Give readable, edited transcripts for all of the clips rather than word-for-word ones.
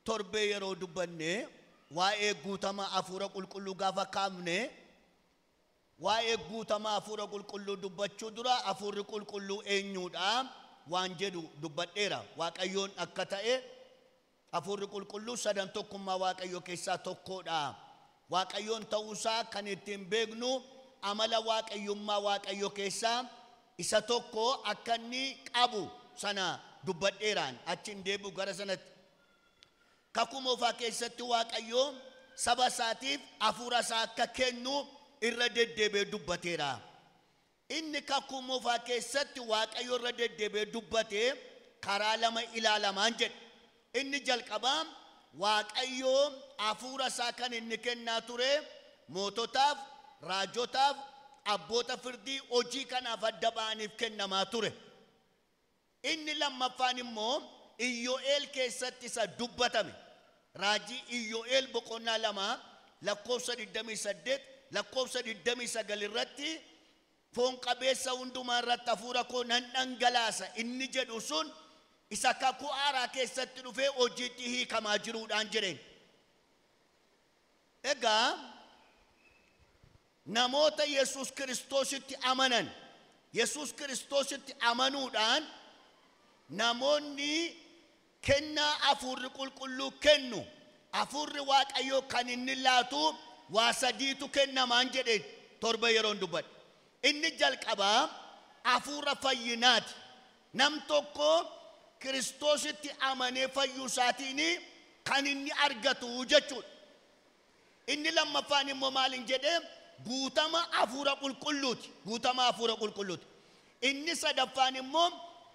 Torbee yeroo dubbanne waa'ee guutama hafuura qulqulluu gaafa kaafne, waa'ee guutama hafuura qulqulluu dubbachuu dura hafuurri qulqulluu eenyuudha waan jedhu dubbadheera. Waaqayyoon akka ta'e hafuurri qulqulluu sadan tokkummaa Waaqayyoo keessaa tokkodha. Waaqayyoon ta'uusaa kan ittiin beeknu amala waaqayyummaa Waaqayyoo keessaa isa tokko akka inni qabu sana dubbadheeraan achi hin deebi'u gara sanatti. Kakuu moofaa keessatti Waaqayyoo saba isaatiif hafuura isaa akka kennu irra deddeebi'ee dubbateera. Inni kakuu moofaa keessatti Waaqayyo irra deddeebi'ee dubbate karaa lama ilaalamaan jedhe. Inni jalqabaa Waaqayyo hafuura isaa kan inni kennaa ture moototaaf, raajotaaf, abboota firdii hojii kanaaf adda ba'aniif kennamaa ture. Inni lammaffaan immoo Iyyoo'eel keessatti isa dubbatame. Raajii Iyyoo'eel boqonnaa 2 lakkoofsa 28 lakkoofsa 29 irratti foon qabeessa hundumaa irratti hafuura koo nan dhangalaasa inni jedhu sun isa kakuu haaraa keessatti dhufee hojiitti hiikamaa jiruudhaan jedheen. Egaa namoota Yesuus Kiristoositti amanan, Yesuus Kiristoositti amanuudhaan namoonni kennaa hafuurri qulqulluu kennu, hafuurri Waaqayyoo kan inni laatu waa sadiitu kennamaan jedheen torba yeroon dubbadhe. Inni jalqabaa hafuura fayyinaati. Nam tokko Kiristoositti amanee fayyuu isaatiin kan inni argatu jechuudha. Inni lammaffaan immoo maaliin jedhee guutama hafuura qulqulluuti. Guutama hafuura qulqulluuti. Inni sadaffaan immoo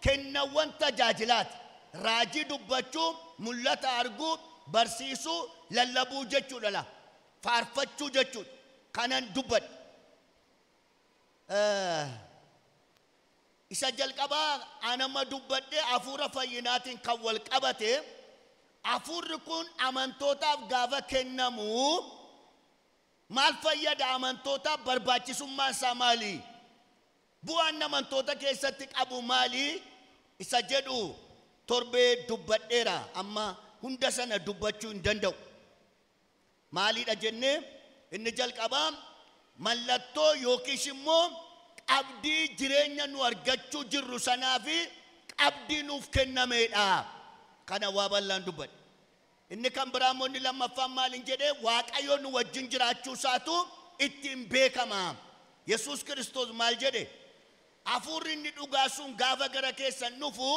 kennawwan tajaajilaati. Raajii dubbachuu, mul'ata arguu, barsiisuu, lallabuu jechuudha la. Faarfachuu jechuudha. Kanan dubbadhe. Isa jalqabaa anama dubbadhe hafuura fayyinaatiin kan wal qabate, hafuurri kun amantootaaf gaafa kennamu maal fayyada amantootaaf? Barbaachisummaan isaa maali? Bu'aan amantoota keessatti qabu maali? Isa jedhu torbee dubbadheera. Amma hunda sana dubbachuu hin danda'u. Maaliidha jennee inni jalqabaa mallattoo yookiis immoo qabdii jireenya nu argachuu jirru sanaa fi qabdii nuuf kennameedha. Kana waa bal'aan dubbadhe. Inni kan biraa immoo inni lammaffaan maaliin jedhee Waaqayyo nu wajjin jiraachuu isaatu ittiin beekama. Yesuus Kiristoos maal jedhe? Hafuurri inni dhugaa sun gaafa gara keessan dhufu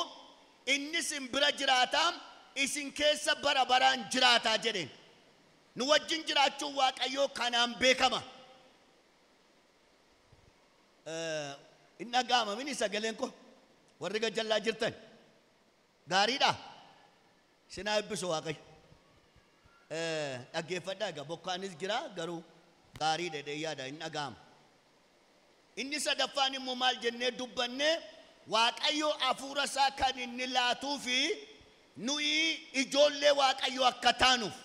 inni isin bira jiraata, isin keessa bara baraan jiraata jedheen. Nu wajjin jiraachuun Waaqayyoo kanaan beekama. Hin dhaga'ama mini sagaleen koo warri gajjallaa jirtan gaariidha. Isin haa eebbisu Waaqayyo. Dhaggeeffadhaa egaa bokkaanis jira garuu gaariidha jedhee yaada hin dhaga'ama. Inni sadaffaan immoo maal jennee dubbanne Waaqayyo hafuura isaa kan inni laatuu fi nuyi ijoollee Waaqayyo akka taanuuf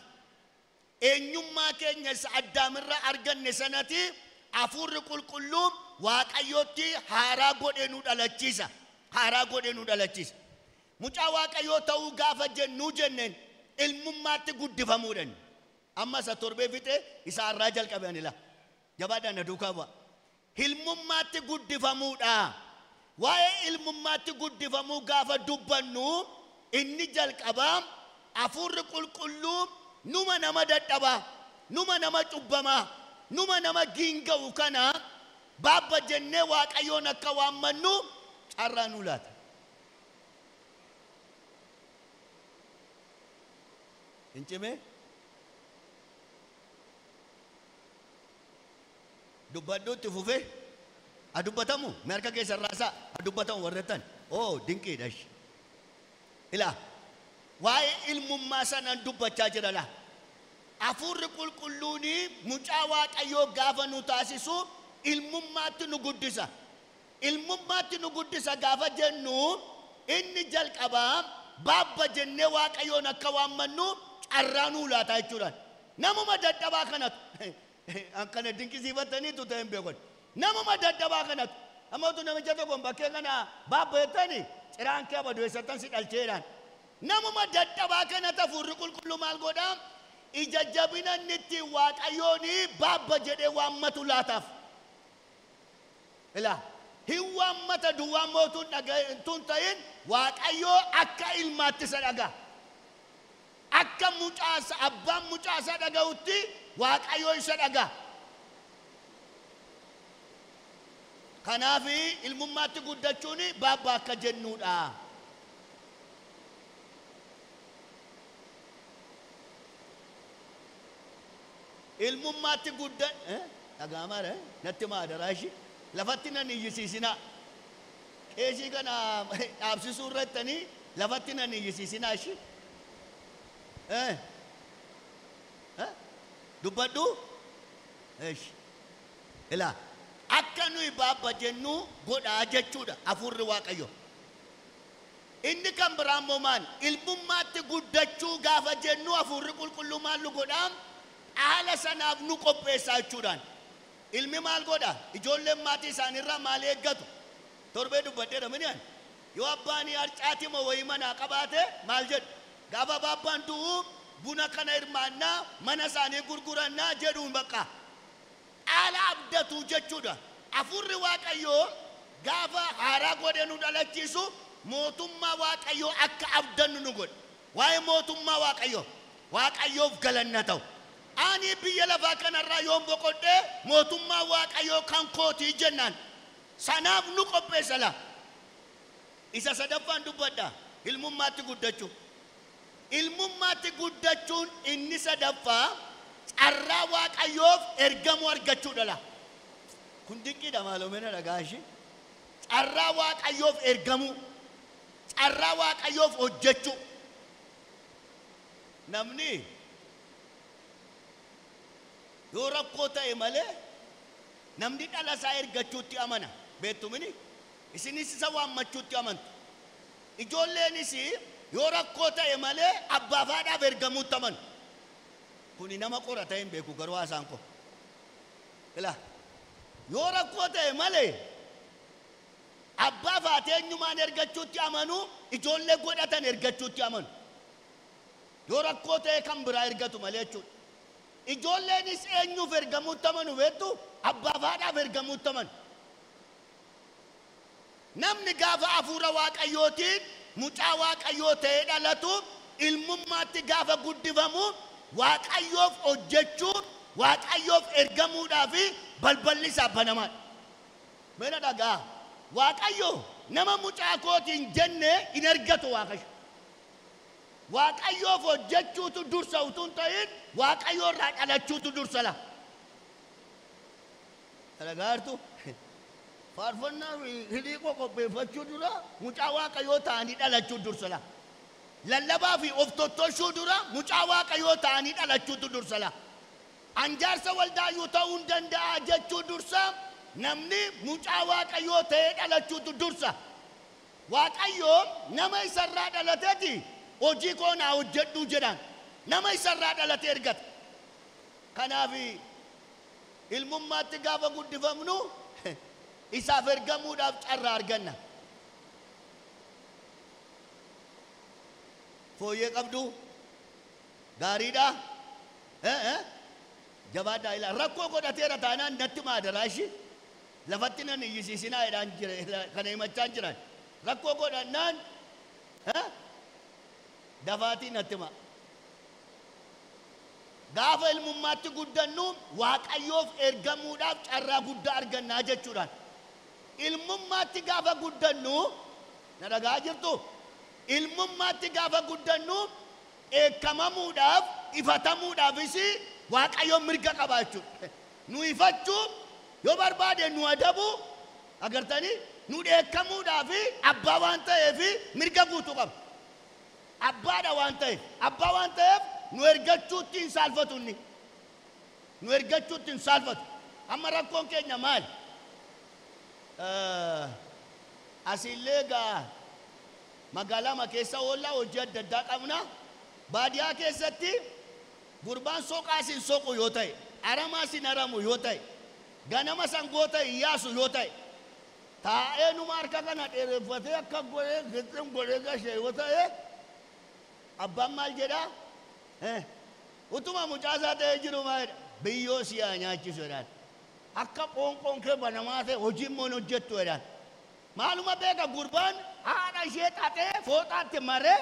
eenyummaa keenya isa Addaamirraa arganne sanatti hafuurri qulqulluun Waaqayyootti haaraa godhee nu dhalachiisa. Haaraa godhee nu dhalachiisa. Mucaa Waaqayyoo ta'uu gaafa jennuu jenneen ilmummaatti guddifamuudhaan. Amma isa torbee fixee isa har'aa jalqabe ani laa. Jabaadhaan na duukaa bu'a. Ilmummaatti guddifamuudha. Waa'ee ilmummaatti guddifamuu gaafa dubbannu inni jalqabaa hafuurri qulqulluu numa nama dadhabaa, numa nama cubbamaa, numa nama giinga'u kana baabba jennee Waaqayyoon akka waammannu carraa nu laata. Hin cimee? Dubbadhuutti fufee? Haa dubbatamu? Mee harka keessan raasaa? Haa dubbatamu warreettan? Oo dinqiidha ishee. Ilaa waa'ee ilmummaa sanaan dubbachaa jira laa. Hafuurri qulqulluun mucaa Waaqayyoo gaafa nu taasisu ilmummaatti nu guddisa. Ilmummaatti nu guddisa gaafa jennu inni jalqabaa baabba jennee Waaqayyoon akka waammannu carraa nuu laata jechuudha. Namuma dadhabaa kanatu akkana dinqisiifataniitu ta'e hin beekan. Namuma dadhabaa kanatu amma utuu namicha tokkoon bakkee kana baabba jettanii Ciraan kee abadu eessattan si dhalcheedhaan. Namuma dadhabaa kanatti hafuurri qulqulluu maal godhaa? Ija jabina inni ittiin Waaqayyoon baabba jedhee waammatu laataaf. Ilaa hin waammata duwwaa mootuun dhaga'intuun ta'in Waaqayyoo akka ilmaatti isa dhaga'a. Akka mucaasa abbaan mucaasa dhaga'utti Waaqayyoo isa dhaga'a. Kanaaf ilmummaatti guddachuun baabba akka jennuudha. Ilmummaatti gudda dhaga'amaadha natti maadaraa ishii lafatti nan iyyisiisinaa. Qeesii kana dhaabsisuu irrattanii lafatti nan iyyisiisinaa ishii. Dubbadhu? Ilaa akka nuyi baabba jennu godhaa jechuudha hafuurri Waaqayyo. Inni kan biraa immoo maal? Ilmummaatti guddachuu gaafa jennu hafuurri qulqulluu maal nu godhaa? Haala sanaaf nu qopheessaa jechuudhaan. Ilmi maal godha? Ijoolleen maatii isaaniirraa maal eeggatu? Torbee dubbadheera miniyaan. Yoo abbaan harcaatii moo wayii manaa qabaate maal jedhu? Gaafa abbaan du'u buna kana hirmaannaa mana isaanii gurgurannaa jedhuun bakka. Haala abdatu jechuudha. Hafuurri Waaqayyoo gaafa haaraa godhee nu dhalachiisu mootummaa Waaqayyoo akka abdannu nu godha. Waa'ee mootummaa Waaqayyoo Waaqayyoof galanna ta'u. Ani biyya lafaa kanarraa yoon boqodhee mootummaa Waaqayyoo kan kootii jennaan sanaaf nu qopheessa laa. Isa sadaffaan dubbadha. Ilmummaatti guddachuu. Ilmummaatti guddachuun inni sadaffaa carraa Waaqayyoof ergamuu argachuudha laa. Kun dinqiidha maaloo dhagaa ishee. Carraa Waaqayyoof ergamuu. Carraa Waaqayyoof hojjechuu. Namni yoo rakkoo ta'e malee namni dhala isaa ergachuutti amana. Beektu mini? Isinis isa waammachuutti amantu. Ijoolleenis yoo rakkoo ta'e malee abbaa fi haadhaaf ergamuutti amanu. Kuni nama qorata hin beeku garuu haasaan koo. Ilaa yoo rakkoo ta'e malee abbaa fi haati eenyumaan ergachuutti amanu, ijoollee godhatan ergachuutti amanu. Yoo rakkoo ta'e kan biraa ergatu malee jechuudha. Ijoolleenis eenyuuf ergamuutti amanu beektu? Abbaa fi haadhaaf ergamuutti amanu. Namni gaafa hafuura Waaqayyootiin mucaa Waaqayyoo ta'ee dhalatu ilmummaatti gaafa guddifamu Waaqayyoof hojjechuu, Waaqayyoof ergamuudhaa fi balballi isaa banamaadha. Meena dhagaa. Waaqayyo nama mucaa kootiin jenne hin ergatu Waaqayyo. Waaqayyoof hojjechuutu dursa utuu hin ta'in Waaqayyo irraa dhalachuutu dursa laa. Dhagaartu faarfannaa fi hidhii qopheeffachuu dura mucaa Waaqayyoo ta'anii dhalachuu dursa laa. Lallabaa fi of tottoshuu dura mucaa Waaqayyoo ta'anii dhalachuutu dursa laa. Anjaarsa waldaayyuu ta'uu hin danda'a jechuu dursa namni mucaa Waaqayyoo ta'ee dhalachuutu dursa. Waaqayyoo nama isarraa dhalateeti hojii koo naa hojjedhuu jedhaan nama isarraa dhalate ergata. Kanaaf ilmummaatti gaafa guddifamnu isaaf ergamuudhaaf carraa arganna. Fooyyee qabdu gaariidha. Jabaadhaa ilaa rakkoo godhateera taanaan natti maadaraa ishii lafatti nan iyyisiisinaa jedhaan jira kana himachaa jiran. Rakkoo godhannaan dafaatii natti maa. Gaafa ilmummaatti guddannu Waaqayyoof ergamuudhaaf carraa guddaa argannaa jechuudhaan. Ilmummaatti gaafa guddannu na dhagaa jirtu. Ilmummaatti gaafa guddannu eekkamamuudhaaf ifatamuudhaafis Waaqayyoon mirga qaba jechuudha. Nu ifachuu yoo barbaade nu adabu agartanii nu dheekkamuudhaaf abbaa waan ta'eef mirga guutuu qaba. Abbaadha waan ta'eef abbaa waan ta'eef nu ergachuutti hin saalfatu inni. Nu ergachuutti hin saalfatu. Amma rakkoon keenya maali? Asiillee egaa magaalaa keessa oollaa hojii adda addaa qabna. Baadiyyaa keessatti gurbaan soqaas hin soqu yoo ta'e, aramaas hin aramu yoo ta'e, ganama sangoota hin yaasu yoo ta'e, Taa'ee numa harka kana dheereffatee akka godhee gixxin godhee gashee yoo ta'e abbaan maal jedhaa? Utuma mucaa isaa ta'ee jiru maal jedha? Biyyoo si haa nyaachisu jedhaan. Akka qoonqoon kee banamaa ta'e hojii immoo hin hojjettu jedhaan. Maaluma beeka gurbaan haadha ishee xaxee fooxaatti maree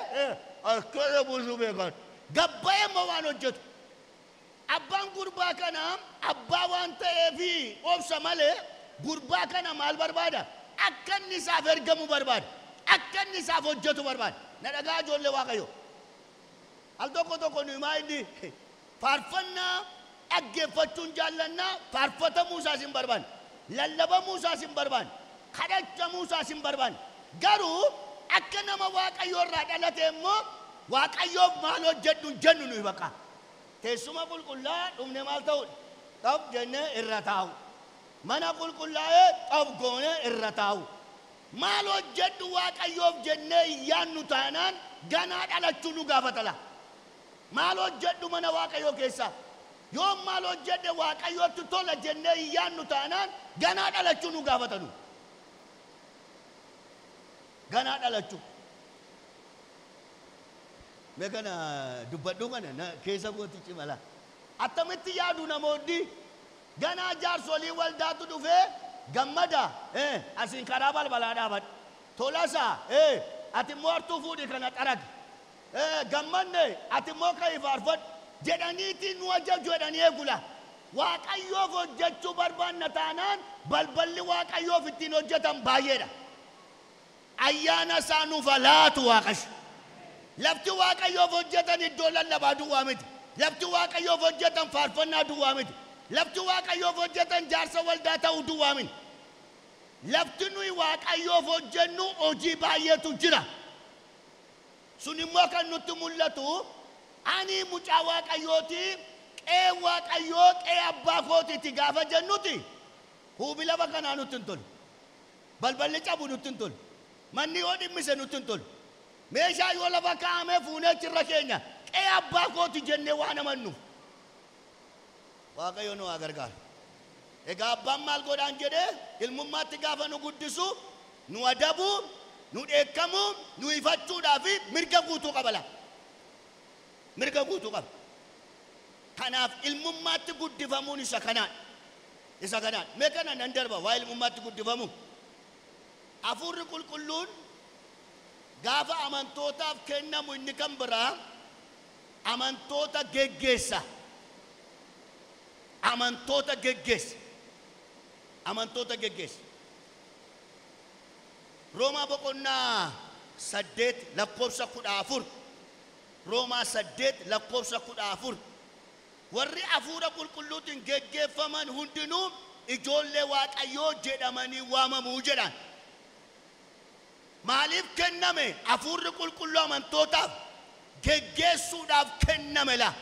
akkana buusuu beekan. Gabbayee immoo waan hojjetu. Abbaan gurbaa kana abbaa waan ta'eefi obsa malee gurbaa kana maal barbaada? Akka inni isaaf ergamu barbaada. Akka inni isaaf hojjetu barbaada. Na dhagaa ijoollee Waaqayyo. Al tokko tokko nuyi maa inni faarfannaa dhaggeeffachuun jaallannaa faarfatamuu isaas hin barbaanne. Lallabamuu isaas hin barbaanne. Kadhachamuu isaas hin barbaanne. Garuu akka nama Waaqayyoo irraa dhalate immoo Waaqayyoof maal hojjedhu hin jennu nuyi baqa. Teessuma qulqullaa dhumne maal ta'uudha? Xab jennee irra taa'u. Mana qulqullaa'ee xab goonee irra taa'u. Maal hojjedhu Waaqayyoof jennee yaannu taanaan ganaa dhalachuu nu gaafatala. Maal hojjedhu mana Waaqayyoo keessa? Yoo maal hojjedhe Waaqayyootti tola jennee yaannu taanaan ganaa dhalachuu nu gaafatanu. Ganaa dhalachuu. Mee kana dubbadhu kana keessa kootti cimala. Attamitti yaadu namoonni ganaa jaarsolii waldaatu dhufee gammada asiin karaa balbalaa dhaabadhu. Tolasaa ati immoo hartuu fuudhi kana xaragi. Gammanne ati immoo ka'ii faarfadhu jedhaniitii nu ajaju jedhanii eegula. Waaqayyoof hojjechuu barbaanna taanaan balballi Waaqayyoof ittiin hojjetan baay'eedha. Ayyaana isaa nuuf laatu Waaqayyo. Lafti Waaqayyoof hojjetan iddoo lallabaa duwwaa miti. Lafti Waaqayyoof hojjetan faarfannaa duwwaa miti. Lafti Waaqayyoof hojjetan jaarsa waldaa ta'uu duwwaa miti. Lafti nuyi Waaqayyoof hojjennu hojii baay'eetu jira. Sun immoo kan nutti mul'atu ani mucaa Waaqayyooti qe'ee Waaqayyoo qe'ee abbaa kootiiti gaafa jennuti huubi lafa kanaa nutti hin tolu. Balballi cabu nutti hin tolu. Manni yoo dhimmise nutti hin tolu. Meeshaa yoo lafa kaa'amee fuunee achirra keenya qe'ee abbaa kooti jennee waan amannuuf. Waaqayyo nu haa gargaaru. Egaa abbaan maal godhaan jedhee ilmummaatti gaafa nu guddisu nu adabu nu dheekkamu nu ifachuudhaaf mirga guutuu qaba la. Mirga guutuu qaba. Kanaaf ilmummaatti guddifamuun isa kanaan. Isa kanaan. Mee kana nan darba waa ilmummaatti guddifamu. Hafuurri qulqulluun gaafa amantootaaf kennamu inni kan biraa amantoota geggeessa. Amantoota geggeessa. Amantoota geggeessa. Roomaa boqonnaa 8 lakkoofsa 14. Roomaa 8 lakkoofsa 14. Warri hafuura qulqulluutiin geggeeffaman hundinuu ijoollee Waaqayyoo jedhamanii waamamuu jedhan. Maaliif kenname? Hafuurri qulqulluu amantootaaf geggeessuudhaaf kenname la.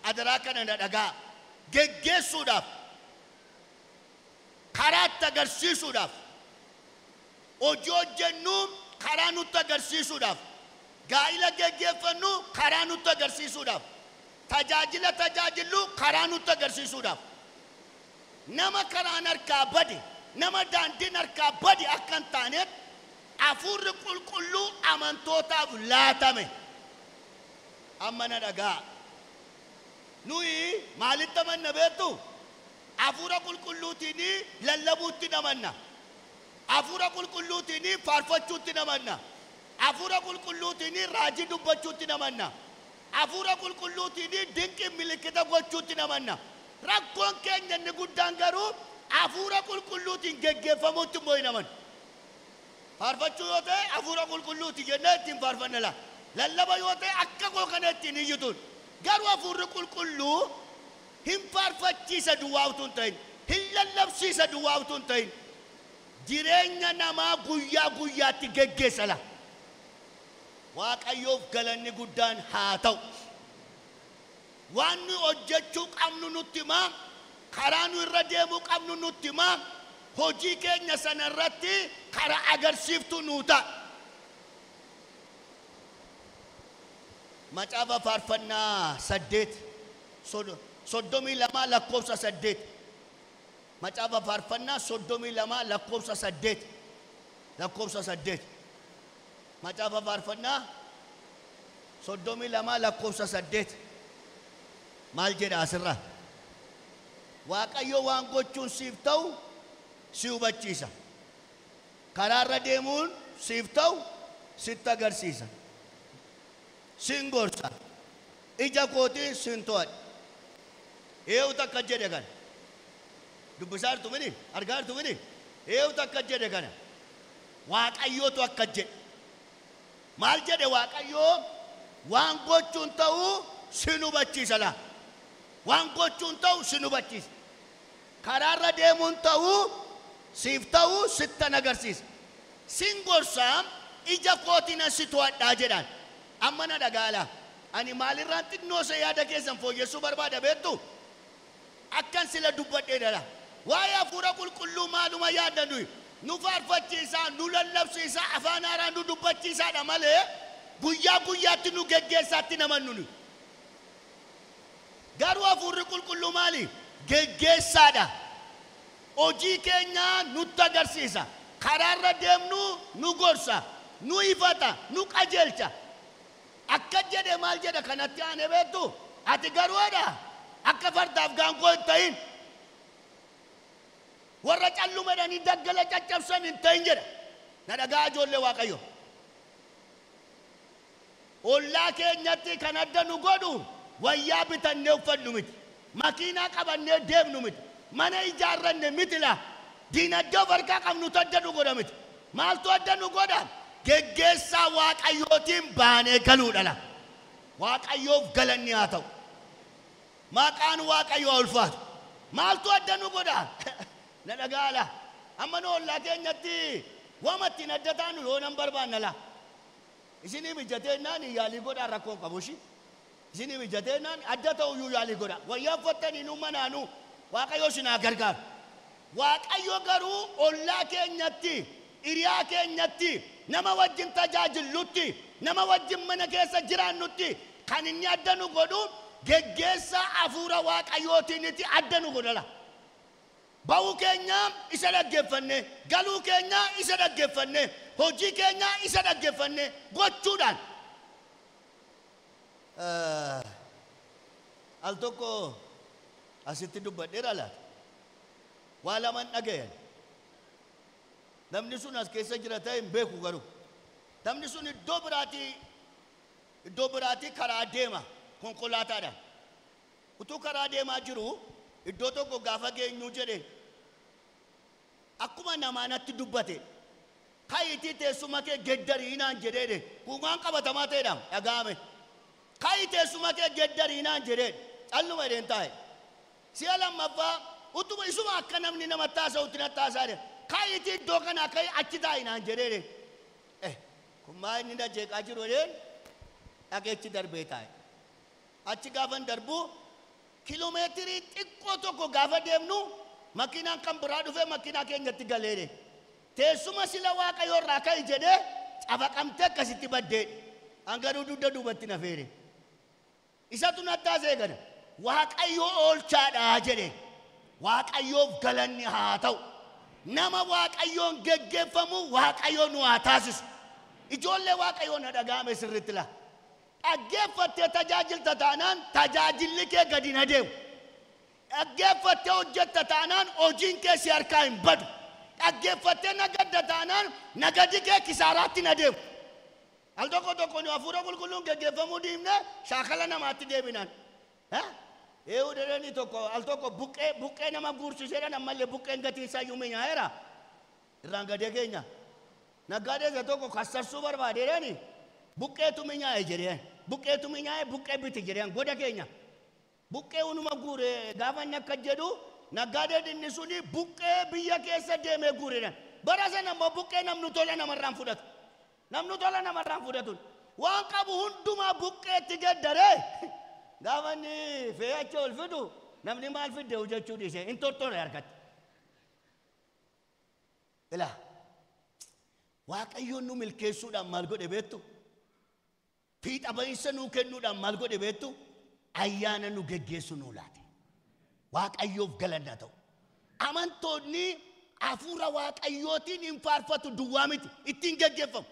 Adaraa kana na dhagaa. Geggeessuudhaaf, karaatti agarsiisuudhaaf, hojii hojjennu karaa nutti agarsiisuudhaaf, gaa'ila geggeeffannu karaa nutti agarsiisuudhaaf, tajaajila tajaajillu karaa nutti agarsiisuudhaaf. Nama karaan harkaa bade, nama daandiin harkaa bade akka hin taaneef hafuurri qulqulluu amantootaaf laatame. Amma na dhagaa. Nuyi maalitti amanna beektu? Hafuura qulqulluutiin lallabuutti amanna. Hafuura qulqulluutiin faarfachuutti amanna. Hafuura qulqulluutiin raajii dubbachuutti amanna. Hafuura qulqulluutiin dinqii milikkita gochuutti amanna. Rakkoon keenya inni guddaan garuu hafuura qulqulluutiin geggeeffamuutti immoo hin amannu. Faarfachuu yoo ta'e hafuura qulqulluuti jennee ittiin faarfanna la. Lallaba yoo ta'e akka koo kana ittiin iyyituun. Garuu hafuurri qulqulluu hin faarfachiisa duwwaa utuu hin ta'in, hin lallabsiisa duwwaa utuu hin ta'in, jireenya namaa guyyaa guyyaatti geggeessa la. Waaqayyoof galanni guddaan haa ta'u. Waan nuyi hojjechuu qabnu nutti himaa, karaa nu irra deemuu qabnu nutti himaa, hojii keenya sana irratti karaa agarsiiftuu nuu ta'a. Macaafa faarfannaa 8 32 lakkoofsa 8. Macaafa faarfannaa 32 lakkoofsa 8. Lakkoofsa 8. Macaafa faarfannaa 32 lakkoofsa 8. Maal jedha asirraa? Waaqayyo waan gochuun siif ta'u si hubachiisa. Karaarra deemuun siif ta'u sitti agarsiisa. Sin gorsa. Ija kootiin sin to'adha. Eenyutu akka jedhe kana? Dubbisaa jirtu mini? Argaa jirtu mini? Eenyutu akka jedhe kana? Waaqayyootu akka jedhe. Maal jedhe Waaqayyoo? Waan gochuun ta'u sin hubachiisa laa. Waan gochuun ta'u sin hubachiisa. Karaarra deemuun ta'u siif ta'u sittan agarsiisa. Sin gorsaa ija kootiin si to'adhaa jedhaan. Amma na dhagaalaa. Ani maalirraan xinnoo isa yaada keessan fooyyessuu barbaada beektu? Akkan sila dubbadhee dhala. Waa'ee hafuura qulqulluu maaluma yaadda nuyi? Nu faarfachiisaa, nu lallabsiisaa, afaan haaraan nu dubbachiisaadha malee guyyaa guyyaatti nu geggeessaatti namannu nuyi. Garuu hafuurri qulqulluu maali? Geggeessaadha. Hojii keenya nutti agarsiisa. Karaarra deemnu nu gorsa, nu ifata, nu qajeelcha. Akka jedhe maal jedha kanatti aanee beektu? Ati garuudha akka fardaaf gaangoo hin ta'in. Warra calluma jedhanii daggala caccabsan hin ta'in jedha. Na dhagaa ijoollee Waaqayyo. Ollaa keenyatti kan adda nu godhu wayyaa bitannee uffannu miti. Makiinaa qabannee deemnu miti. Mana ijaarranne miti laa. Diinagdee of harkaa qabnutu adda nu godha miti. Maaltu adda nu godha? Geggeessaa Waaqayyootiin baanee galuudha laa. Waaqayyoof galanni haa ta'u. Maqaan Waaqayyoo haa ulfaatu. Maaltu adda nu godha? Na dhagaa laa. Amma nu ollaa keenyatti waama ittiin adda taanu yoo nan barbaanna laa. Isinii mijatee naan yaalii godhaa rakkoon qabu ishii. Isinii mijatee naan adda ta'uyyuu yaalii godhaa. Wayyaa uffattanii nu manaanu Waaqayyo isin haa gargaaru. Waaqayyo garuu ollaa keenyatti, hiriyaa keenyatti, nama wajjin tajaajillutti, nama wajjin mana keessa jiraannutti kan inni adda nu godhu geggeessaa hafuura Waaqayyootiiniti adda nu godha. Ba'uu keenya isa dhaggeeffanne, galuu keenya isa dhaggeeffanne, hojii keenya isa dhaggeeffanne gochuudhaan. Al tokko asitti dubbadheera laata. Waa lamaan dhagayan. Namni sun as keessa jira ta'e hin beeku garuu. Namni sun iddoo biraatii karaa deema konkolaataadhaan. Utuu karaa deemaa jiru iddoo tokko gaafa geenyuu jedhe akkuma namaa natti dubbate kayitii teessuma kee geddarii naan jedheedhe. Kun waan qabatamaa ta'edha dhaga'ame. Kayi teessuma kee geddarii naan jedheedhe. Calluma jedheen taa'e. Si'a lammaffaa utuma isuma akka namni namatti haasa'utti natti haasa'e. Kayitii iddoo kanaa kayi achi taa'i naan jedheedhe. Kun maa inni na jeeqaa jiru jedheen dhageechi darbee taa'e. Achi gaafan darbu kiiloomeetirii xiqqoo tokko gaafa deemnu makiinaan kan biraa dhufee makiinaa keenyatti galeedhe. Teessuma sila Waaqayyoo irraa ka'i jedhee cafaqamtee akkasitti baddeedhe. An garuu dugda duubatti na feere. Isatu natti haasa'e kana. Waaqayyo oolchaadha jedhe. Waaqayyoof galanni haa ta'u. Nama Waaqayyoon geggeeffamu Waaqayyo nu haa taasisu. Ijoollee Waaqayyoo na dhaga'ame sirriitti laa. Dhaggeeffattee tajaajilta taanaan tajaajilli kee gadi hin adeemu. Dhaggeeffattee hojjetta taanaan hojiin kee si harkaa hin badu. Dhaggeeffattee nagadda taanaan nagadi kee kisaaraatti hin adeemu. Al tokko tokko nu hafuura qulqulluun geggeeffamuu dhiifne shaakala namaatti deebinaan. Eeyyuu dedeenii tokko al tokko buqqee nama guursiseedhaan ammallee buqqeen gatiin isaa iyyuu mi'aayeera. Irraan gadee keenya. Naggaadee isa tokko kassarsuu barbaadeedhaani buqqeetu mi'aaye jedheen. Buqqeetu mi'aaye buqqee biti jedheen goda keenya. Buqqee hunuma guure gaafa inni akka jedhu naggaadee inni suni buqqee biyya keessa deemee guureedhaan. Bara sana immoo buqqee namni tola namarraan fudhatu. Namni tola namarraan fudhatu. Waan qabu hundumaa buqqeetti geddaree gaafa inni fe'acha ol fidu namni maal fidde hojjechuu dhiise hin tortore harkatti. Ilaa Waaqayyoon nu milkeessuudhaan maal godhe beektu? Fiixa ba'iinsa nuu kennuudhaan maal godhe beektu? Ayyaana nu geggeessu nuu laate. Waaqayyoof galanna ta'u. Amantoonni hafuura Waaqayyootiin hin faarfatu duwwaa miti, ittiin geggeeffamu.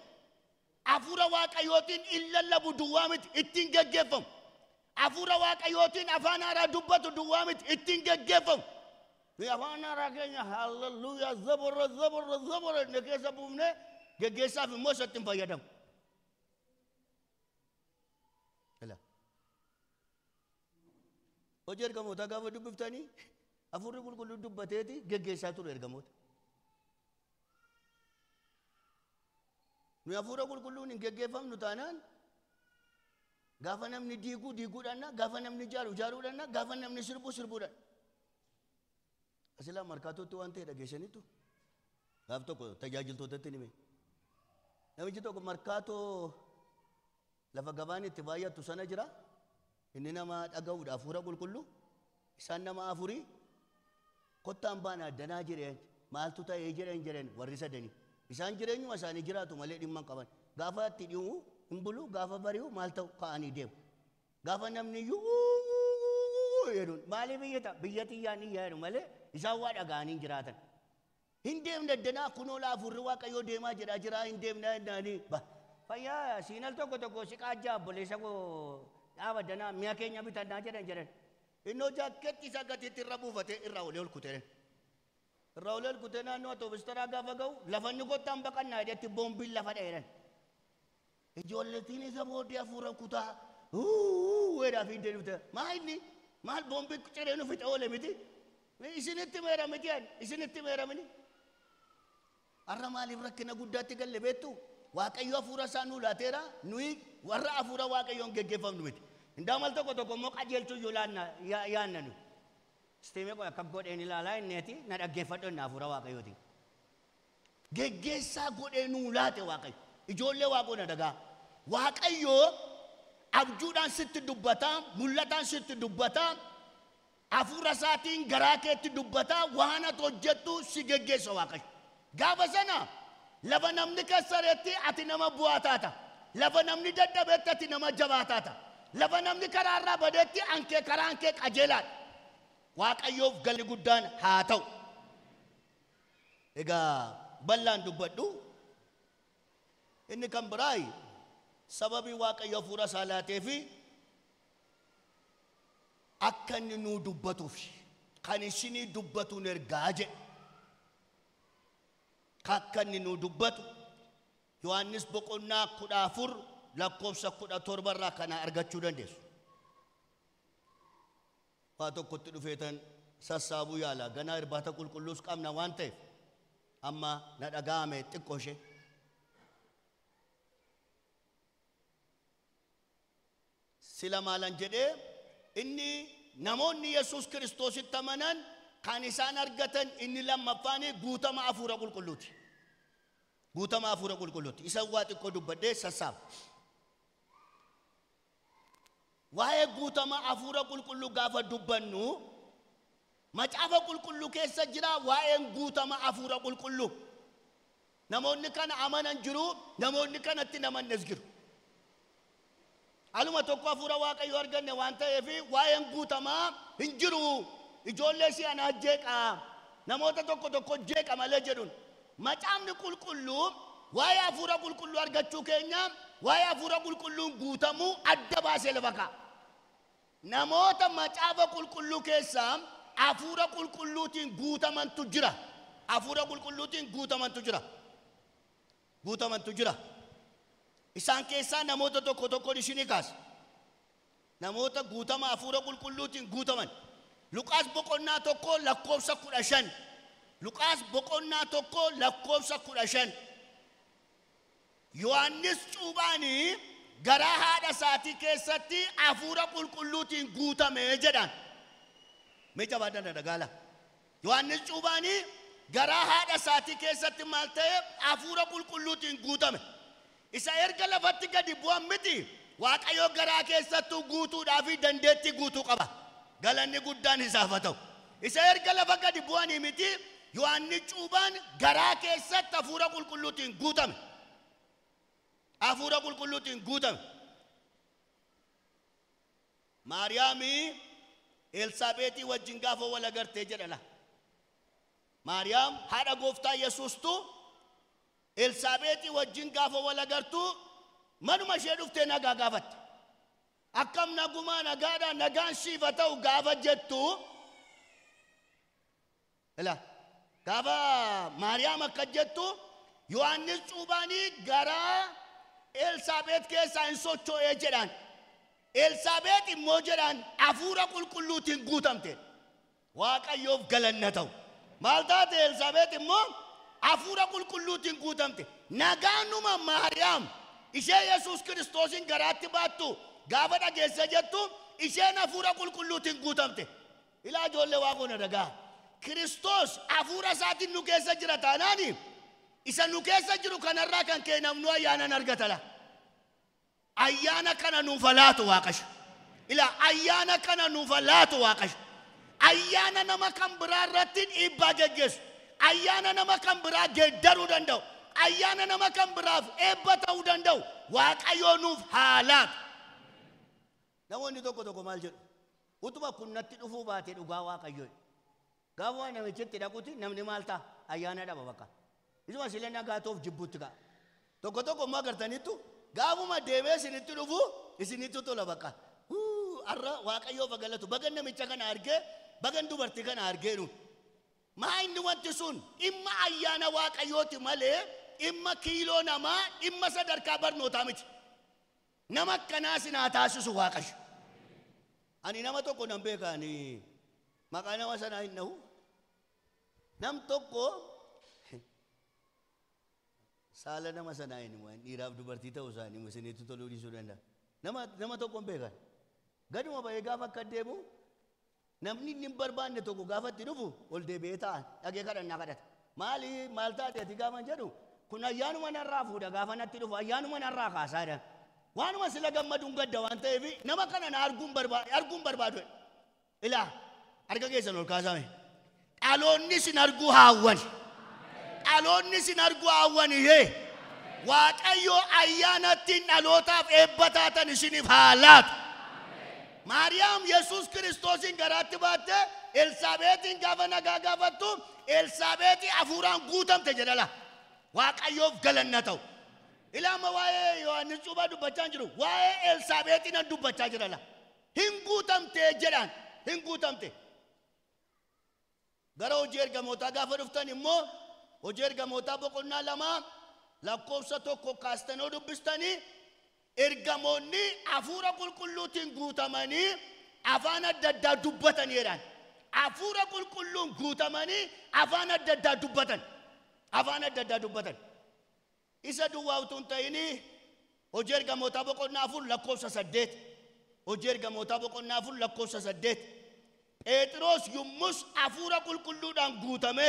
Hafuura Waaqayyootiin hin lallabu duwwaa miti, ittiin geggeeffamu. Hafuura Waaqayyootiin afaan haaraa dubbatu duwwaa miti, ittiin geggeeffamu. Nuyi afaan haaraa keenya halleluuyaa zabora zabora zabora inni keessa buufnee geggeessaaf immoo isatti hin fayyadamu. Hojii ergamootaa gaafa dubbiftanii hafuurri qulqulluu dubbateeti geggeessaa ture ergamoota. Nuyi hafuura qulqulluun hin geggeeffamnu taanaan gaafa namni diiguu diiguudhaan, gaafa namni ijaaru ijaaruudhaan, gaafa namni sirbu sirbuudhaan. Asilaa markaatootti waan ta'e dhageessaniitu gaaf tokko tajaajiltootatti hime. Namichi tokko markaatoo lafa gabaan itti baay'attu sana jira. Inni nama dhaga'uudha hafuura qulqulluu. Isaan nama afurii kottaan baana addanaa jireen maaltu ta'ee jedhan jedhan warri sadanii. Isaan jireenyuma isaanii jiraatu malee dhimma hin qaban. Gaafa itti dhi'u hin bulu, gaafa bari'u maal ta'u ka'anii deemu. Gaafa namni iyyuu jedhuun maaliif iyyata biyya xiyyaan iyyaa jedhu malee isaan waa dhaga'anii hin jiraatan. Hin deemne addanaa kunoo hafuurri Waaqayyoo deemaa jedhaa jira hin deemne jennaanii ba. Fayyaa siinal tokko tokko si qaajjaa obboleessa koo dhaaba addanaa mi'a keenya bitannaa jedhan jedhan. Innoo jaakkeetti isaa gatiitti irra buufatee irraa olee ol kutee. Irraa olee ol kutee naannoo atoobistaraa gaafa ga'u lafa inni kottaan baqannaa jedhetti boombiin lafa dheeran. Ijoollettiin isa booddee hafuura kutaa weedhaa fiiddee dhufte. Maa inni maal boombii ciree nu fixe oole miti? Isinitti meera miti ani isinitti meera mini. Har'a maaliif rakkina guddaatti galle beektu? Waaqayyo hafuura isaa nuu laateera, nuyi warra hafuura Waaqayyoon geggeeffamnu miti. Indaa mal tokko tokko immoo qajeelchuu iyyuu yaanna nuyi. Istiimee qoy akka godheen ilaalaa inneeti na dhaggeeffadhu inni hafuura Waaqayyooti. Geggeessaa godhee nuu laate Waaqayyo. Ijoollee Waaqoo na dhagaa. Waaqayyo abjuudhaan sitti dubbataa, mul'ataan sitti dubbataa, hafuura isaatiin garaa keetti dubbataa, waan ati hojjettu si geggeessa Waaqayyo. Gaafa sana lafa namni kassareetti ati nama bu'aa taata. Lafa namni dadhabeetti ati nama jabaa taata. Lafa namni karaarraa badeetti ankee karaan kee qajeelaadha. Waaqayyoof galli guddaan haa ta'u. Egaa bal'aan dubbadhu. Inni kan biraayi sababii Waaqayyo hafuura isaa laatee fi akka inni nuu dubbatuuf kan isinii dubbatuun ergaa jedhe. Akka inni nuu dubbatu Yohaannis boqonnaa 14 lakkoofsa 17 irraa kana argachuu dandeessu. Waa tokkotti dhufeetan sassaabuu yaala. Ganaa irbaata qulqulluus qabna waan ta'eef amma na dhaga'ame xiqqoo ishee. Sila maalan jedhee inni namoonni Yesuus Kiristoositti amanan kan isaan argatan inni lammaffaan guutama hafuura qulqulluuti. Guutama hafuura qulqulluuti. Isa waa xiqqoo dubbadhee sassaaba. Waa'ee guutama hafuura qulqulluu gaafa dubbannu macaafa qulqulluu keessa jira waa'een guutama hafuura qulqulluu. Namoonni kana amanan jiru, namoonni kanatti namannes jiru. Aluma tokko hafuura Waaqayyoo arganne waan ta'eef waa'een guutamaa hin jiru. Ijoollee si'anaa jeeqa. Namoota tokko tokko jeeqa malee jedhuun. Macaafni qulqulluu waa'ee hafuura qulqulluu argachuu keenya waa'ee hafuura qulqulluun guutamuu adda baasee lafa kaa'a. Namoota macaafa qulqulluu keessaa hafuura qulqulluutiin guutamantu jira. Hafuura qulqulluutiin guutamantu jira. Guutamantu jira. Isaan keessaa namoota tokko tokkoon isinii kaasa. Namoota guutama hafuura qulqulluutiin guutaman. Luqaas boqonnaa 1 lakkoofsa 15. Luqaas boqonnaa 1 lakkoofsa 15. Yohaannis cuuphaanii garaa haadha isaatii keessatti hafuura qulqulluutiin guutame jedhan. Mee jabaadhaa na dhagaala. Yohaannis cuuphaanii garaa haadha isaatii keessatti maal ta'e? Hafuura qulqulluutiin guutame. Isa erga lafatti gadi bu'an miti Waaqayyo garaa keessattuu guutuudhaa fi dandeettii guutuu qaba. Galanni guddaan isaaf haa ta'u. Isa erga lafa gadi bu'anii miti Yohaannis cuuphaan garaa keessatti hafuura qulqulluutiin guutame. Hafuura qulqulluutiin guutame. Maariyaamii Elsaabeetii wajjin gaafa wal agartee jedhala. Maariyaam haadha gooftaa Yesuustu Elsaabeexii wajjin gaafa wal agartu manuma ishee dhuftee nagaa gaafatte. Akkam nagumaa nagaadha nagaan siif haa ta'u gaafa jettu ila gaafa Maariyaam akka jettu Yohaannis cuuphaanii garaa Elsaabeet keessaa hin socho'ee jedhaan. Elsaabeet immoo jedhaan hafuura qulqulluutiin guutamte. Waaqayyoof galanna ta'u. Maal taate Elsaabeet immoo hafuura qulqulluutiin guutamte. Nagaanuma Maariyaam ishee Yesuus Kiristoosiin garaatti baattu gaafa dhageesse jettu isheen hafuura qulqulluutiin guutamte. Ilaa ijoollee waaqoon dhagaa. Kiristoos hafuura isaatiin nu keessa jira taanaani isa nu keessa jiru kanarraa kan ka'e namnu ayyaanan argatala. Ayyaana kana nuuf laatu Waaqayyo. Ilaa ayyaana kana nuuf laatu Waaqayyo. Ayyaana nama kan biraa irratti dhiibbaa geggeessu. Ayyaana nama kan biraa geeddaruu danda'u. Ayyaana nama kan biraaf eebba ta'uu danda'u. Waaqayyo nuuf haa laatu. Namoonni tokko tokko maal jedhu? Utuma kun natti dhufuu baate dhugaa Waaqayyoo. Gaafa waan namichitti dhaqutti namni maal ta'a? Ayyaana dhaba bakka. Isuma silee nagaa ta'uuf jibbuutti ka'a. Tokko tokko immoo agartaniittu gaafuma deemee isinitti dhufu isinitti tola bakka. Har'a Waaqayyoof galatu bagan namicha kana argee bagan dubartii kana argee nu. Maa inni wanti sun dhimma ayyaana Waaqayyooti malee dhimma kiiloo namaa dhimma sadarkaa barnootaa miti. Nama akkanaa sin haa taasisu Waaqayyo. Ani nama tokko nan beeka ani maqaa nama sanaa hin dhahu. Nam tokko saala nama sanaa hin himu dhiiraaf dubartii ta'uu isaanii isinitti toluu dhiisuu danda'a. Nama tokko hin beekan. Gaduma ba'ee gaafa akka deemu namni inni hin barbaanne tokko gaafa itti dhufu ol deebi'ee ta'a dhagee kadhannaa kadhata. Maali maal taate ati gaafa jedhu kun ayyaanuma narraa fuudha gaafa natti dhufu ayyaanuma narraa kaasaa jedhan. Waanuma sila gammaduun gadda waan ta'eef nama kana na arguun barbaadu. Ilaa harka keessan ol kaasame. Dhaloonni sin arguu haawwan. Dhaloonni sin arguu haawwan hee. Waaqayyo ayyaanattiin dhalootaaf eebba taatan isiniif haa laatu. Maariyaam Yesuus Kiristoosiin garaatti baatte Elsaabeetiin gaafa nagaa gaafattu Elsaabeetii hafuuraan guutamte jedhala. Waaqayyoof galanna ta'u. Ilaa amma waa'ee Yohaannis cuuphaa dubbachaa hin jiru. Waa'ee Elsaabeetii nan dubbachaa jira. Hin guutamte jedhaan. Hin guutamte. Gara hojii ergamootaa gaafa dhuftan immoo hojii ergamootaa boqonnaa 2 lakkoofsa 1 kaastanii dubbistanii ergamoonni hafuura qulqulluutiin guutamanii afaan adda addaa dubbatanii jedhan. Hafuura qulqulluun guutamanii afaan adda addaa dubbatan. Afaan adda addaa dubbatan. Isa duwwaa utuu hin ta'inii hojii ergamootaa boqonnaa 4 lakkoofsa 8. Hojii ergamootaa boqonnaa 4 lakkoofsa 8. Phexros yommus hafuura qulqulluudhaan guutame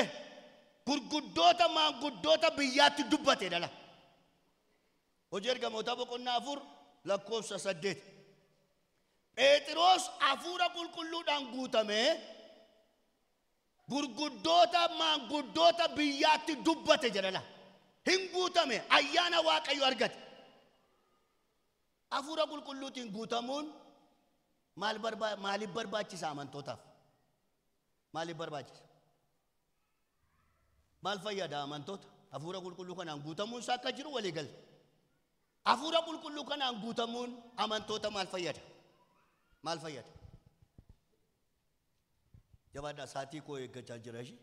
gurguddoota maanguddoota biyyaatti dubbate dhala. Hojii ergamootaa boqonnaa 4 lakkoofsa 8. Phexros hafuura qulqulluudhaan guutame gurguddoota maanguddoota biyyaatti dubbate jedhala. Hin guutame ayyaana Waaqayyo argate. Hafuura qulqulluutiin guutamuun maaliif barbaachisa amantootaaf? Maaliif barbaachisa? Maal fayyada amantoota? Hafuura qulqulluu kanaan guutamuun isaa akka jiru walii galte. Hafuura qulqulluu kanaan guutamuun amantoota maal fayyada? Maal fayyada? Jabaadhaa sa'aatii koo eeggachaa jira ishee.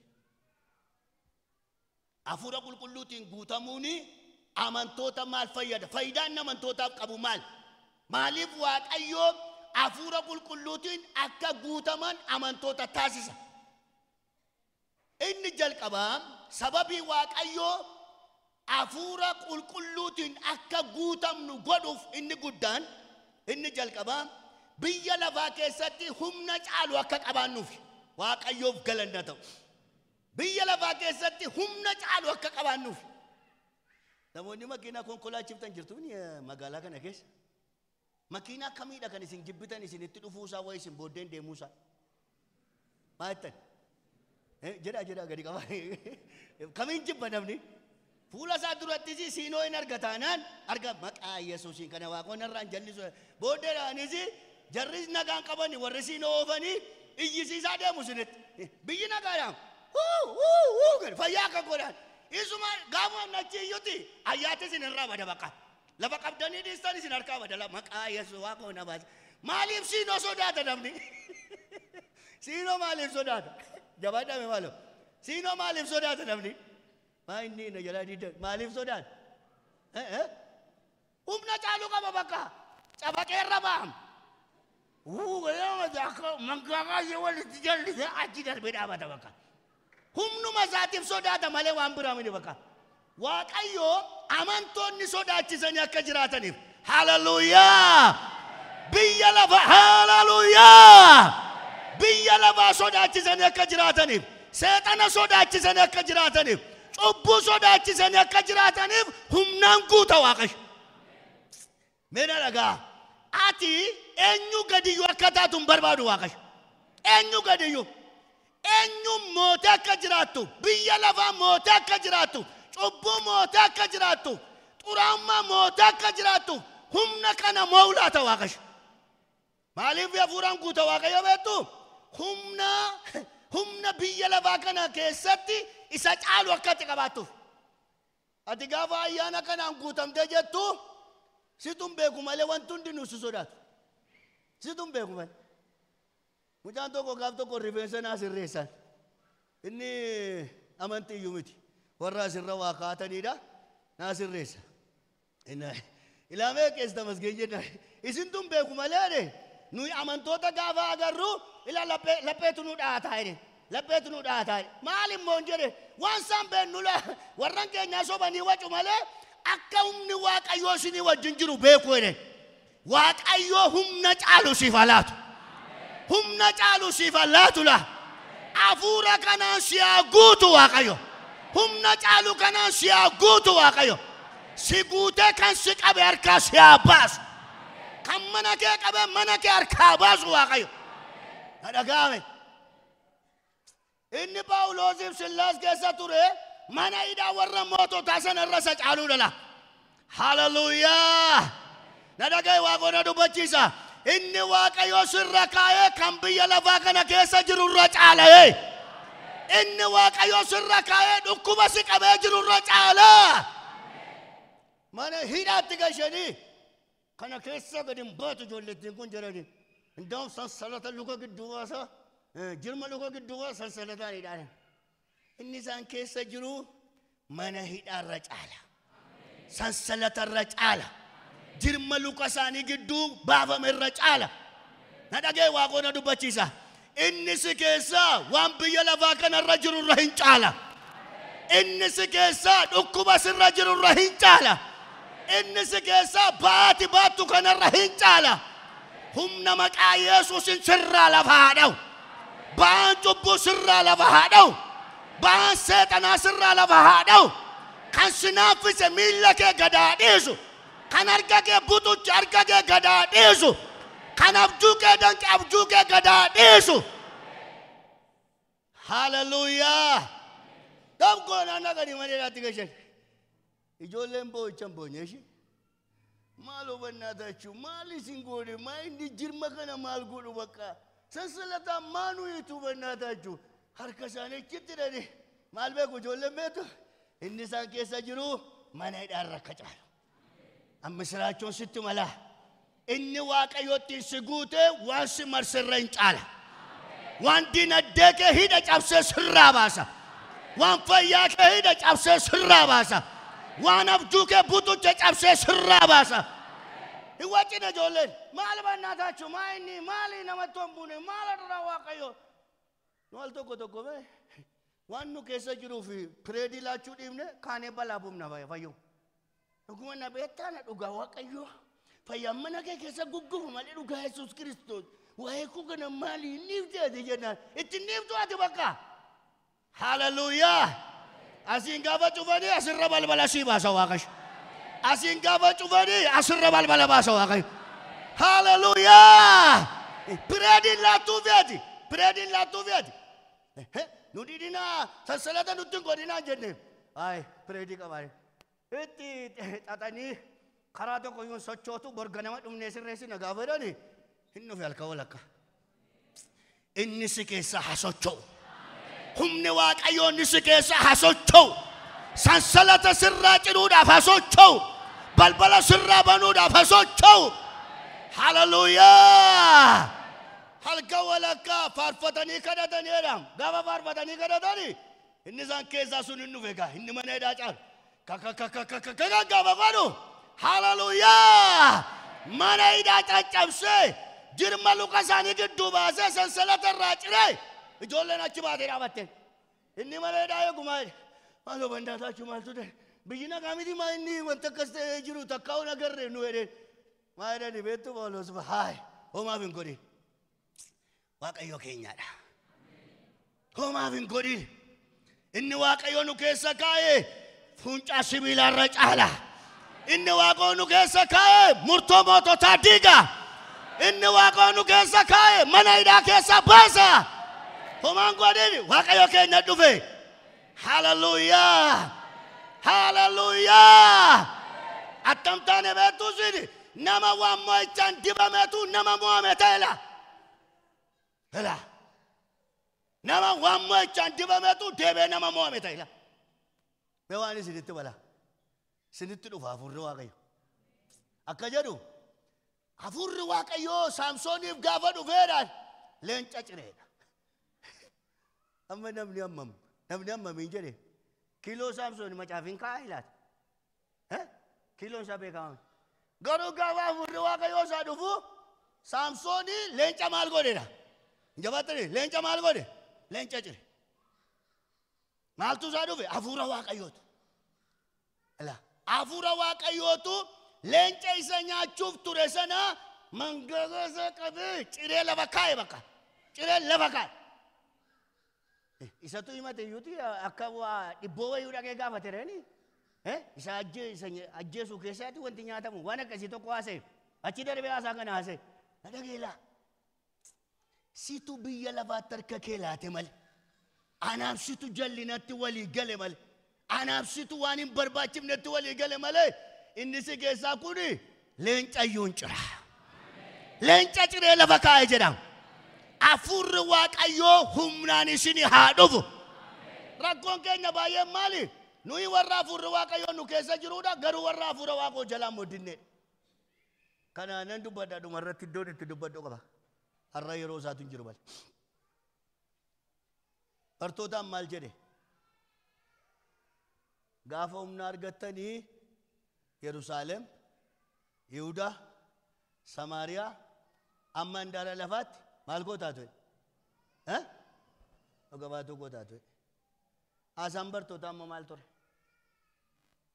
Hafuura qulqulluutiin guutamuun amantoota maal fayyada? Faayidaan amantootaaf qabu maal? Maaliif Waaqayyo hafuura qulqulluutiin akka guutaman amantoota taasisa? Inni jalqabaa sababii Waaqayyo hafuura qulqulluutiin akka guutamnu godhuuf inni guddaan inni jalqabaa biyya lafaa keessatti humna caalu akka qabaannuuf Waaqayyoof galanna ta'u. Biyya lafaa keessatti humna caalu akka qabaannuuf. Namoonni makiinaa konkolaachiftan jirtu magaalaa kana keessa. Makiinaa kamiidha kan isin jibbitan isinitti dhufuusaa wayi isin booddeen deemuusaa? Maal jettan? Jedhaa jedhaa gadi qaba. Kamiin jibba namni? Fuula isaa durattis siinoo hin argataanaan arga maqaa Yesuusiin kana waaqoon irraan jallisu. Booddeedhaanis jarris nagaan qabani warri siinoo oofanii iyyisiisaa deemu isinitti. Biyyi nagaadhaan Huu huu huu jedhu fayyaa akka godhan. Isuma gaafa nachi iyyuti ayyaati isin irraa bada baqa. Lafa qabdanii dhiistan isin harkaa bada maqaa Yesuus waaqa na baasa. Maaliif siinoo sodaata namni? Siinoo maaliif sodaata? Jabaadhame maaloo? Siinoo maaliif sodaata namni? Maa inni na jalaa diida maaliif sodaata? Humna caalu qaba bakka cabaqeerra ba'am. Mangaagaa ishee walitti jallisee achi darbee dhaabata bakka. Humnuma isaatiif sodaata malee waan biraa miti bakka. Waaqayyo amantoonni sodaachisanii akka jiraataniif. Haleluuyaa! Biyya lafa haleluuyaa! Biyya lafaa sodaachisanii akka jiraataniif. Seexana sodaachisanii akka jiraataniif. Cubbuu sodaachisanii akka jiraataniif humnaan guuta Waaqayyo. Meena dhagaa. Ati eenyu gadiyyuu akka taatu hin barbaadu Waaqayyo. Eenyu gadiyyuu. Eenyu mootee akka jiraattu, biyya lafaa mootee akka jiraattu, cubbuu mootee akka jiraattu, xuraa'ummaa mootee akka jiraattu, humna kana mo'uu laata Waaqayyo. Maaliif hafuuraan guuta Waaqayyo beektu? Humna biyya lafaa kana keessatti isa caalu akka ati qabaattuuf. Ati gaafa ayyaana kanaan guutamtee jettu situn beeku malee wanti hundinuu si sodaatu. Situn beeku malee. Mucaan tokko gaaf tokko rifeensa naa sirreessan. Inni amantii iyyuu miti. Warra asirra waa kaa'atanidha. Naa sirreessa. Ilaamee keessa tamasgeen jenna. Isin tun beeku malee nuyi amantoota gaafa agarru ila lapheetu nu dhaataa jedhe. Lapheetu nu dhaataa jedhe. Maal immoo hin jedhe waan isaan beennu warran keenyaa sobanii wacu malee akka humni Waaqayyoo isinii wajjin jiru beeku jedhe. Waaqayyoo humna caalu siif haa laatu. Humna caalu siif haa laatu laa. Hafuura kanaan si haa guutu Waaqayyo. Humna caalu kanaan si haa guutu Waaqayyo. Si guutee kan si qabe harkaa si haa baasu. Kan mana kee qabe mana kee harkaa baasu Waaqayyo. Na dhaga'ame. Inni Phaawulosiif Sillaas keessa ture mana hidhaa warra moototaa sana irra isa caaluu dhala. Haleluuyaa. Na dhagaye Waaqoo na dubbachiisa. Inni Waaqayyo sirra kaa'ee kan biyya lafaa kana keessa jiru irra caala'ee. Inni Waaqayyo sirra kaa'ee dhukkuba si qabee jiru irra caala. Mana hidhaatti gashanii kana keessa gadi hin baatu ijoollettiin kun jedhanii. Indaa'um sansalata luka gidduu baasa jirma luka gidduu baasa sansalataan hidhaan. Inni isaan keessa jiru mana hidhaarra caala. Sansalatarra caala. Jirma luka isaanii gidduu baafame irra caala. Na dhagee Waaqoo na dubbachiisa. Inni si keessaa waan biyya lafaa kanarra jiru irra hin caala. Inni si keessaa dhukkuba sirra jiru irra hin caala. Inni si keessaa baati baattu kanarra hin caala. Humna maqaa Yesuusin sirraa lafa haa dha'u. Ba'aan cubbuu sirraa lafa haa dha'u. Ba'aan seexanaa sirraa lafa haa dha'u. Kan si naaffise miilla kee gad haa dhiisu. Kan harka kee butuchi harka kee gad haa dhiisu. Kan abjuu kee danqe abjuu kee gad haa dhiisu. Haleluuyaa. Dabgoo naannoo gadi malee dhaatti gashan. Ijoolleen boo'icha hin boonye ishee. Maal hubannaatachuu maal isin godhe maa inni jirma kana maal godhu bakka sansalataan maa nuyitu hubannaatachuu harka isaanii achitti hidhanii maal beeku ijoolleen beektu inni isaan keessa jiru mana hidhaarra akka caalu. Amma siraachoon sitti mala. Inni Waaqayyootti si guute waan si marsirra hin caala. Waan dinagdee kee hidha cabsee sirraa baasa. Waan fayyaa kee hidha cabsee sirraa baasa. Waan abjuu kee butuche cabsee sirraa baasa. Hin wacine ijoolleen maal bannaatachuu maa inni maali namatti hin buune maal irraa Waaqayyo. Nu al tokko tokko mee waan nu keessa jiruu fi pireedii laachuu dhiibne kaanee balaa buufna fayyoo. Dhuguma na beektaa na dhugaa Waaqayyo. Fayyaan mana kee keessa guggufu malee dhugaa Yesuus Kiristoos. Waa'ee koo kana maali niifte ati jennaan itti niiftu ati bakka. Haleluuyaa. Asiin gaafa cufanii asirra balbala sii baasa Waaqayyo. Asiin gaafa cufanii asirra balbala baasa Waaqayyo. Haleluuyaa. Pireediin laattuu feeti. Pireediin laattuu feeti. Nu dhidhinaa sansalata nutti hin godhinaa jenne. Ayi pireedii qabaa. Itti xaxanii karaa tokko yoo sochootu borga nama dhumnee sirreessina gaafa jedhani hin dhufe halkan walakka. Inni si keessaa haa socho'u. Humni Waaqayyoo inni si keessa haa socho'u. Sansalata sirraa ciruudhaaf haa socho'u. Balbala sirraa banuudhaaf haa socho'u. Haleluuyaa. Halkan walakkaa faarfatanii kadhatanii jedham. Gaafa faarfatanii kadhatanii inni isaan keessaa sun hin dhufe egaa inni mana hidhaa caalu. Kakakakakaka gaafa godhu. Haleluuyaa. Mana hidhaa caccabsee jirma luka isaanii gidduu baasee sansalata irraa ciree ijoolleen achi baatee dhaabatte. Inni mana hidhaa eegumaa jedhe. Maaloo bandaataachuu maaltu ta'e? Biyyi nagaa miti maa inni wanta akkas ta'ee jiru takkaa'uun agarree nu jedheen. Maa jedhani beektu Phaawulos haay homaaf hin godhin. Waaqayyo keenyaadha. Homaaf hin godhin. Inni Waaqayyo nu keessa kaa'ee fuuncaa sibiilaarra caala. Inni Waaqayyo nu keessa kaa'ee murtoo moototaa diiga. Inni Waaqayyo nu keessa kaa'ee mana hidhaa keessa baasa. Homaan godhin Waaqayyo keenya dhufe. Haleluuyaa. Haleluuyaa. Attam taane beektu sini nama waan mo'ichaan dibameetu nama mo'ame ta'ela. Ela. Nama waan mo'ichaan dibameetu deebee nama mo'ame ta'ela. Mee waan isinitti bala. Isinitti dhufa hafuurri Waaqayyo. Akka jedhu hafuurri Waaqayyoo Saamsooniif gaafa dhufeedhaan leenca cireedha. Amma namni hammam namni hammamiin jedhe kiiloo Saamsoon macaafiin kaa'aa ilaata. Kiiloon isaa beekamaa. Garuu gaafa hafuurri Waaqayyoo isaa dhufu Saamsoonii leenca maal godheedha? Jabaatanii leenca maal godhe? Leenca cire. Maaltu isaa dhufe? Hafuura Waaqayyootu. Hafuura Waaqayyootu leenca isa nyaachuuf ture sana mangaga isaa qabee ciree lafa kaa'e bakka. Ciree lafa kaa'e. Isatu himate iyyuuti akka waa dhibboo wayii dhaqee gaafate reeni. Isa ajjeesuu keessaatti wanti nyaatamu waan akkasii tokko haasa'e. Achi darbee haasaa kana haasa'e. Na dhageelaa. Situ biyya lafaatti harka kee laate malee. Anaaf situ jallinatti walii gale malee. Anaaf situ waan hin barbaachifnetti walii gale malee. Inni si keessaa kuni leenca iyyuu hin cira. Leenca ciree lafa kaa'e jedhama. Hafuurri Waaqayyoo humnaan isin haa dhufu. Rakkoon keenya baay'een maali? Nuyi warra hafuurri Waaqayyoo nu keessa jiruudha garuu warra hafuura Waaqoo jalaa moddinneedha. Kana nan dubbadha dhumarratti iddoon itti dubbadhu qaba. Har'a yeroo isaatu hin jiru malee. Bartootaan maal jedhe? Gaafa humna argattanii Yerusaalem, Yihudaa, Samaariyaa amma handaara lafaatti maal gootaa ture? Dhuga baatuu gootaa ture. Haasaan bartootaa immoo maal ture?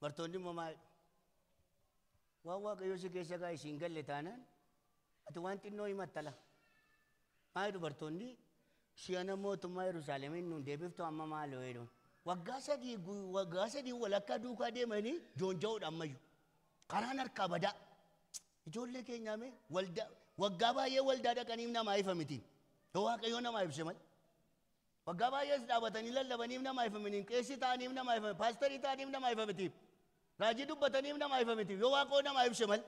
Bartoonni immoo maal? Waan Waaqayyo si keessa kaa'e siin galle taanaan ati waan xinnoo himattala. Maal jedhu bartoonni? Si'ana mootummaa Yerusaalemiin nuun deebiftu amma maaloo jedhu. Waggaa sadii walakkaa duukaa deemanii joonja'uudha ammayyuu. Karaan harkaa badaa. Ijoollee keenyaa mee waggaa baay'ee waldaa dhaqaniif namaa ifa miti. Yoo Waaqayyoo namaa ibse malee. Waggaa baay'ees dhaabatanii lallabaniif namaa ifa miti. Qeessii ta'aniif namaa ifa miti. Paasterii ta'aniif namaa ifa miti. Raajii dubbataniif namaa ifa miti. Yoo Waaqayyoo namaa ibse malee.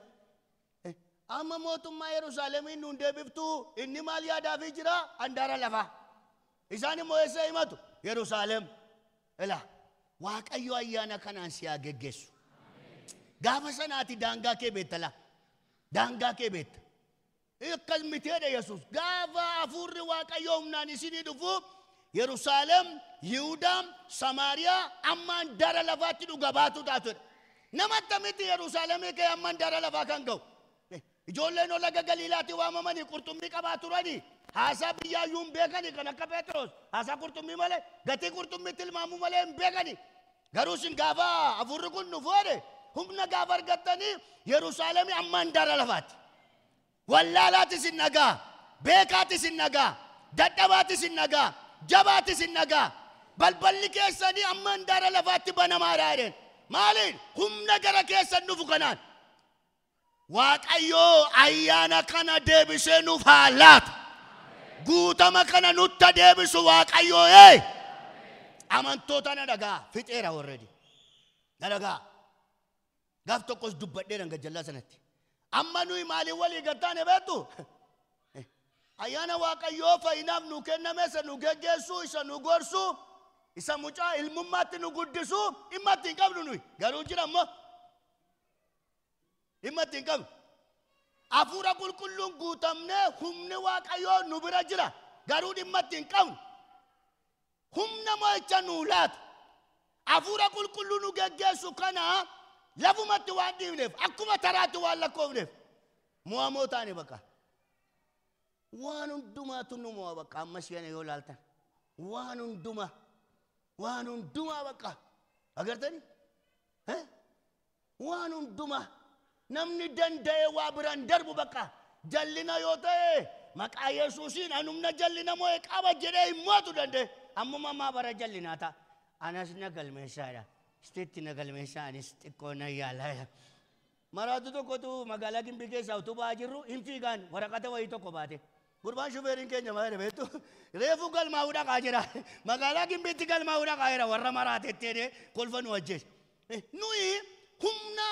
Amma mootummaa Yerusaalemiin nuun deebiftuu inni maal yaadaafii jira? Handaara lafaa. Isaan immoo eessa himatu? Yerusaalem. Ela Waaqayyo ayyaana kanaan si haa geggeessu. Gaafa sanaati daangaa kee beektala. Daangaa kee beekta. Akkas miteedha Yesuus. Gaafa hafuurri Waaqayyoo humnaan isinii dhufu Yerusaalem, Yihudaa, Samaariyaa amma handaara lafaatti dhuga baatu taatudha. Nama akkamitti Yerusaalemii ka'ee amma handaara lafaa kan ga'u? Ijoolleen laga Galiilaatti waamamanii qurxummii qabaa turanii haasaa biyyaayyuu hin beekanii kan akka Phexros haasaa qurxummii malee gatii qurxummii tilmaamuu malee hin beekanii. Garuu isin gaafa hafuurri kun dhufu jedhe humna gaafa argattanii Yerusaalemii amma handaara lafaatti. Wallaalaatti isin nagaa, beekaatti isin nagaa, dadhabaatti isin nagaa, jabaatti isin nagaa. Balballi keessanii amma handaara lafaatti banamaadha jedheen. Maaliin? Humna gara keessan dhufu kanaan. Waaqayyoo ayyaana kana deebisee nuuf haa laatu. Guutama kana nutti deebisu Waaqayyoo ee. Amantoota na dhagaa fixeera already. Na dhagaa. Gaaf tokkos dubbadheera gajjallaa sanatti. Amma nuyi maaliin walii galtaane beektu? Ayyaana Waaqayyoo fayyinaaf nu kenname isa nu geggeessu, isa nu gorsu, isa mucaa ilmummaatti nu guddisu dhimma itti hin qabnu nuyi. Garuu jira ammoo dhimma itti hin qabnu. Hafuura qulqulluun guutamnee humni Waaqayyoo nu bira jira. Garuu dhimma itti hin qabnu. Humna mo'icha nuu laatu. Hafuura qulqulluu nu geggeessu kana lafumatti waan dhiifneef akkuma taraatti waan lakkoofneef mo'amoo taane bakka. Waan hundumaatu nu mo'a bakka amma isheen yoo laaltan. Waan hundumaa bakka. Agartanii? Waan hundumaa namni danda'ee waa biraan darbu bakka. Jallina yoo ta'e maqaa Yesuusiin anumna jallina mo'e qaba jedhee hin mo'atu danda'e. Ammuma maa bara jallinaa ta'a. Anas na galmeessaadha. Isteetti na galmeessaa anis xiqqoo na yaalaa. Maraatu tokkotu magaalaa Gimbii keessaa utuu ba'aa jirru hin fiigaan waraqata wayii tokko baate. Gurbaan shufeeriin keenya maal beektu reefu galmaa'uu dhaqaa jira. Magaalaa Gimbiitti galmaa'uu dhaqaa jira warra maraatetti jedhee kolfa nu ajjeese. Nuyi humna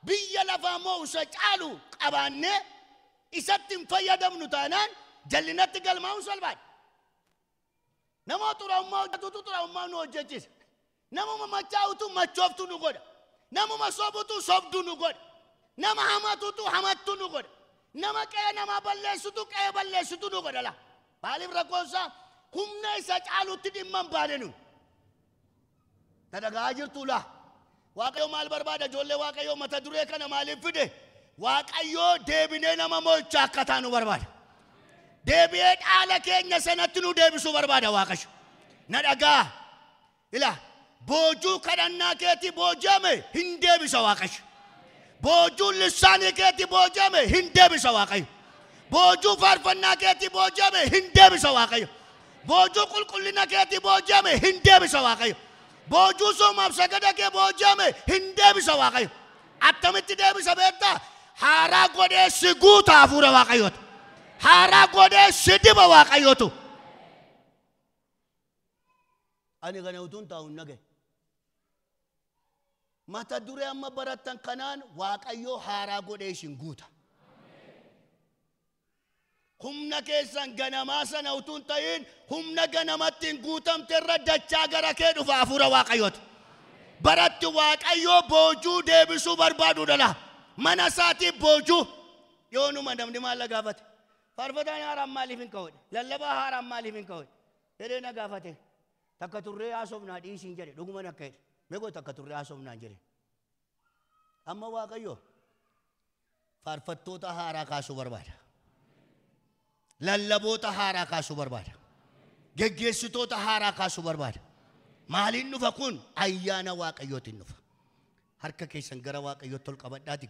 biyya lafaa mo'usa caalu qabaannee isatti hin fayyadamnu taanaan jallinatti galmaa'uun salphaadha. Nama xuraa'ummaa hojjetutu xuraa'ummaa nu hojjechiisa. Namuma machaa'utu machooftu nu godha. Namuma sobutu sobdu nu godha. Nama hamatutu hamattu nu godha. Nama qe'ee namaa balleessitu qe'ee balleessitu nu godha la. Maaliif rakkoonsaa humna isa caalutti dhimma hin baane nu. Tadhagaa jirtu laa. Waaqayyo maal barbaada ijoollee Waaqayyoo mata duree kana maaliif fide? Waaqayyoo deebinee nama mo'ichaa akka taanu barbaada. Deebi'ee dhaala keenya sanatti nu deebisuu barbaada Waaqayyo. Na dhagaa. Ila boojuu kadhannaa keetii booji'ame hin deebisa Waaqayyo. Boojuu lissaanii keetii booji'ame hin deebisa Waaqayyo. Boojuu faarfannaa keetii booji'ame hin deebisa Waaqayyo. Boojuu qulqullina keetii booji'ame hin deebisa Waaqayyo. Boojuu soomaaf sagada kee booji'ame hin deebisa Waaqayyo. Attamitti deebisa beektaa? Haaraa godhee si guuta hafuura Waaqayyooti. Haaraa godhee si diba Waaqayyootu. Ani kana utuun taa'u hin dhagaye. Mata duree amma barattan kanaan Waaqayyoo haaraa godhee isin guuta. Humna keessan ganamaa sana utuu hin ta'in humna ganamatti hin guutamte irra dachaa gara kee dhufa hafuura Waaqayyooti. Baratti Waaqayyoo boojuu deebisuu barbaadu dhala. Mana isaatii boojuu. Yoonuma namni maal na gaafate? Faarfataan haaraan maaliif hin ka'u? Lallabaa haaraan maaliif hin ka'u? Jedhee na gaafate. Takka turree haasofnaa dhiisiin jedhe dhuguma akka jedhe. Meeqoo takka turree haasofnaan jedhe. Amma Waaqayyo faarfattoota haaraa kaasuu barbaada. Lallaboota haaraa kaasuu barbaada. Geggeessitoota haaraa kaasuu barbaada. Maaliin dhufa kun? Ayyaana Waaqayyootiin dhufa. Harka keessan gara Waaqayyootti ol qabadhaati